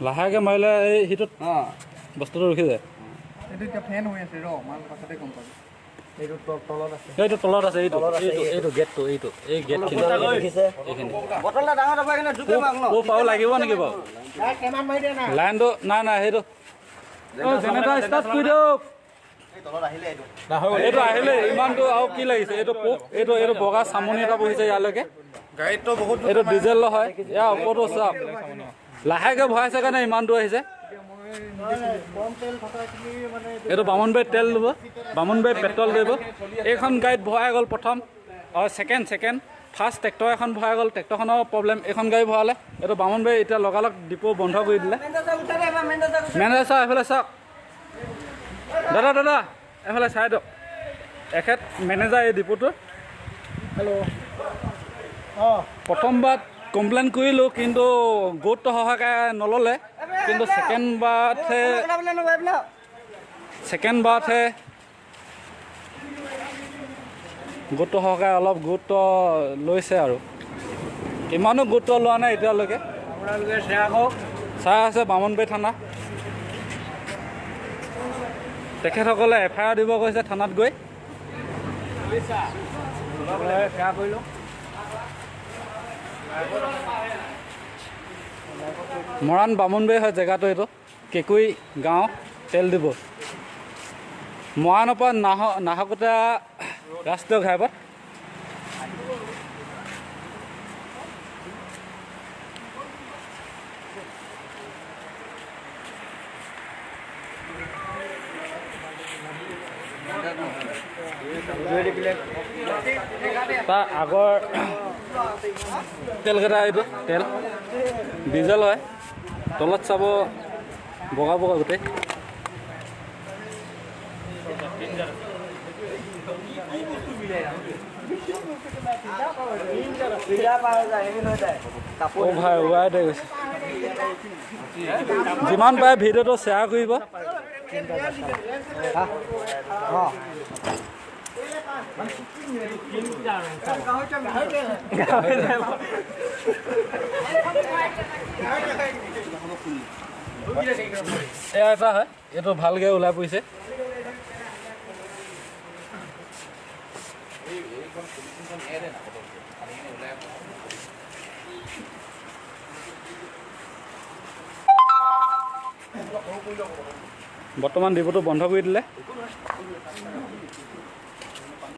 লাহেকে মাৰিলে এই সিটোত বস্তুটো ৰখি যায়। এইটো তলত আছে, এইটো এইটো গেটটো, এইটো এই গেটখিনি এইখিনি পাও লাগিব নেকি বাৰু? লাইনটো নাই নাই, সেইটো জেনেৰেটৰ ষ্টাৰ্ট কৰি দিয়ক। এইটো আহিলে ইমানটো আৰু কি লাগিছে? এইটো পোক, এইটো এইটো বগা চামনি এটা বহিছে ইয়ালৈকে। এইটো ডিজেল হয়। ইয়াৰ ওপৰতো চাওক, লাহেকে ভৰাইছে কাৰণে ইমানটো আহিছে। এইটো বামুণবাৰীত তেল দিব, বামুণবাৰীত পেট্ৰল দিব। এইখন গাড়ীত ভৰাই গ'ল প্ৰথম, অঁ ছেকেণ্ড ছেকেণ্ড ফাৰ্ষ্ট ট্ৰেক্টৰ এখন ভৰাই গ'ল, ট্ৰেক্টৰখনৰ প্ৰব্লেম, এইখন গাড়ী ভৰালে। এইটো বামুণবাৰী এতিয়া লগালগ ডিপো বন্ধ কৰি দিলে। মেনেজাৰ চাওক, এইফালে চাওক দাদা, দাদা এইফালে চাই দিয়ক। এখেত মেনেজাৰ এই ডিপোটোৰ। হেল্ল', প্ৰথমবাৰ কমপ্লেইন কৰিলোঁ কিন্তু গুৰুত্ব সহকাৰে নল'লে, কিন্তু ছেকেণ্ড বাৰতহে গুৰুত্ব সহকাৰে অলপ গুৰুত্ব লৈছে আৰু ইমানো গুৰুত্ব লোৱা নাই এতিয়ালৈকে। চাই আছে বামুণবাৰী থানা, তেখেতসকলে এফ I R দিব কৈছে থানাত গৈ। মৰাণ বামুণবাৰী হয় জেগাটো, এইটো কেকুই গাঁও, তেল দিব মৰাণৰ পৰা নাহকটা ৰাষ্ট্ৰীয় ঘাইপথ। তাৰ আগৰ তেলকেইটা, এইটো তেল ডিজেল হয়। তলত চাব বগা বগা গোটেই। অ' ভাই ওলাই দে গৈছে। যিমান পাৰে ভিডিঅ'টো শ্বেয়াৰ কৰিব। এয়া এটা হয়, এইটো ভালকে ওলাই পৰিছে। বৰ্তমান ডিপুটো বন্ধ কৰি দিলে।